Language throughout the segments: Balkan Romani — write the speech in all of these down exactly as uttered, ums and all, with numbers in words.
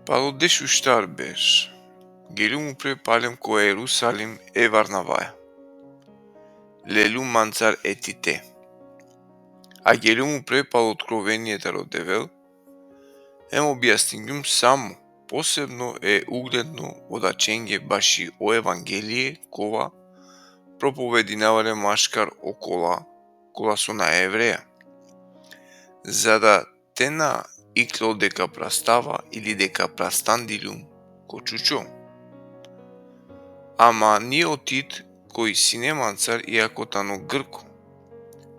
Palo dešuštar berš, geljum upre palem ko Erusalim e Varnavaja. Leljum mancar e Tite. A geljum upre palo otkrovenie taro Devel, em objasningjum samo, posebno e ugledno vodačenge baši o evangelie kova propovedinava le maškar okola, kola so na evreja. Za da te na iklol deka prastava ili deka prastandiljum ko čučo. Ama ni o Tit, koj sine mancar, iako tano Grko,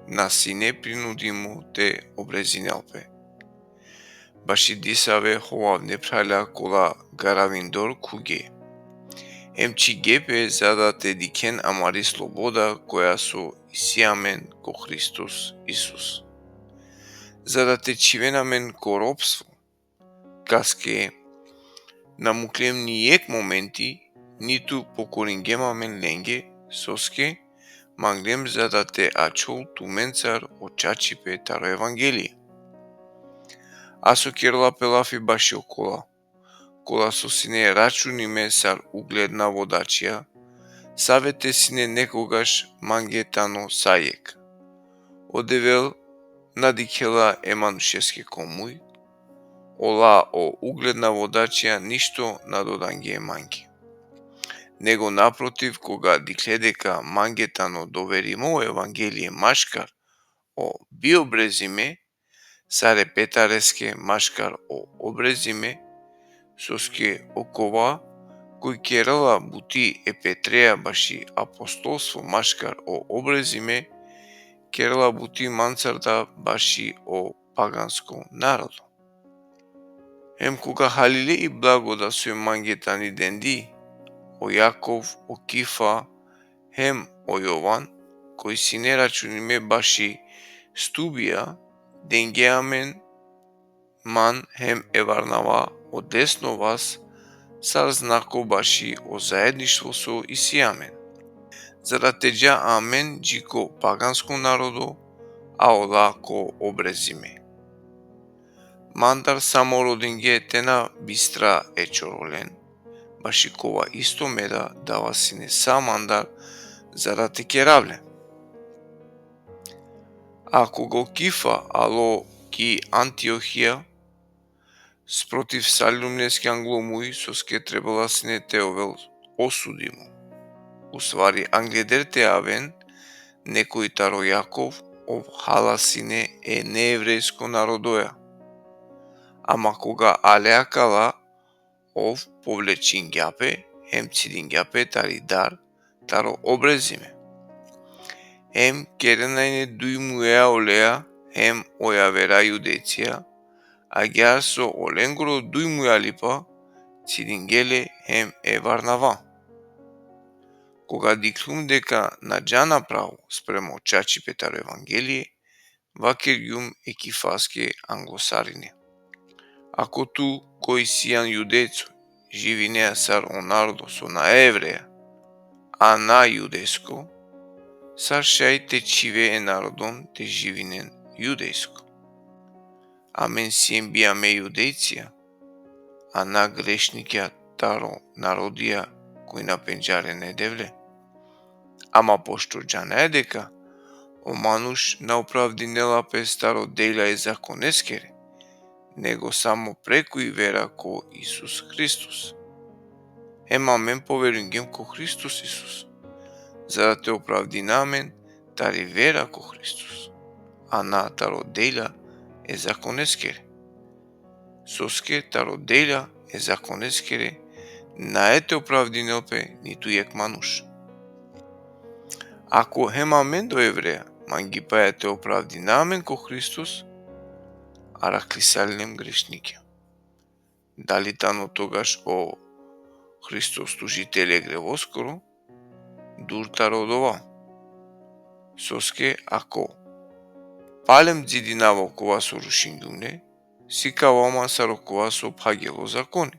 na sine prinudimo te obrezinel pe. Baši disave hovavne phralja kola garavindor khuge. Em čhige pe za da te dikhen amari sloboda koja so isi amen ko Hristos Isus. Za da te čhiven amen ko ropstvo, kaske na muklem ni jekh momenti, nitu pokoringjem amen lenge, soske manglem za da te ačhol tumencar o čačipe taro evangelie. A so kerela pe lafi baši okola, kola so sine računime sar ugledna vodačija, save te sine nekogaš mange tano sa jekh. O Devel na dikhela e manušeske ko muj, ola o ugledna vodačija ništo na dodange mange. Nego naprotiv, koga dikhle deka mange tano doverimo evangelie maškar o biobrezime, sar e Petareske maškar o obrezime, soske okova koj kerela buti e Petreja baši apostolstvo maškar o obrezime, kerela buti mancar da baši o pagansko narodo. Em koga halile i blagodat soj mange tani dendi, o Jakov, o Kifa, hem o Jovan, koj sine računime baši stubija, denge amen, man hem e Varnava, o desno vas, sar znako baši o zaedništvo so isi amen. Za da te dža amen dži ko pagansko narodo, a ola ko obrezime. Mandar samo rodinge te na bistra e čorolen, baši kova isto me da dava sine sa mandar za da te kerav len. A koga o Kifa alo ki Antiohija, sprotivsaljum leske anglo muj, soske trebela sine te ovel osudimo. Ustvari, angleder te aven nekoj taro Jakov, ov hala sine e neevrejsko narodoja. Ama koga ale akala, ov povlečingja pe, hem cidingja pe tari dar, taro obrezime. Hem kerena ine duj muja oleja, hem o javera Judejcija, agjaar so o lengoro duj mujalipa cidinge le hem e Varnava. Koga dikhlum deka na džana pravo spremo čačipe taro evangelie, vakergjum e Kifaske anglo sarine: Ako tu, koj sian Judejco, živinea sar o narodo so na evreja, a na judejsko, sar šaj te čhive e narodon te živinen judejsko? Amen siem bijame Judejcija, a na grešnikja taro narodija koj na pendžarena e Devle. Ama pošto džanaja deka o manuš na opravdinela pes taro delja e zakoneskere, nego samo preku i vera ko Isus Hristos. Hem amen poverujngjem ko Hristos Isus, za da te opravdina amen tari vera ko Hristos, a na taro delja e zakoneskere. Soske taro delja e zakoneskere nae te opravdinel pe nitu jekh manuš. Ako hem amen o evreja mangipaja te opravdina amen ko Hristos, arakhlisalnem grešnikja. Dali tano togaš o Hristos služitelj e grevoskoro? Dur taro dova. Soske ako palem dzidinava okova so rušingjum le, sikava ma sar okova so phagel o zakoni.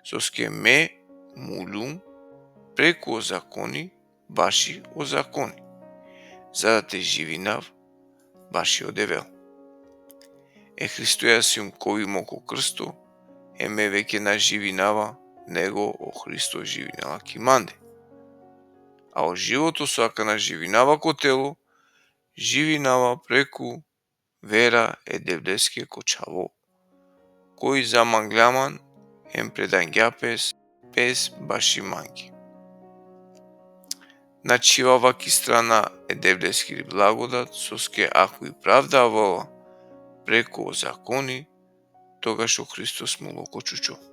Soske me muljum preku o zakoni, baši o zakoni, za da te živinav baši o Devel. E Hristoja sijum kovimo ko krsto, Em me veke na živinava, nego o Hristo živinela ki mande. A o životo so akana živinava ko telo, živinava preku vera e Devleske ko Čhavo, koj zamanglja man em predangja pes, pes baši mange. Na čhivava ki strana e Devleskiri blagodat, soske ako i pravda avela preku o zakoni, togaš o Hristos mulo ko čučo.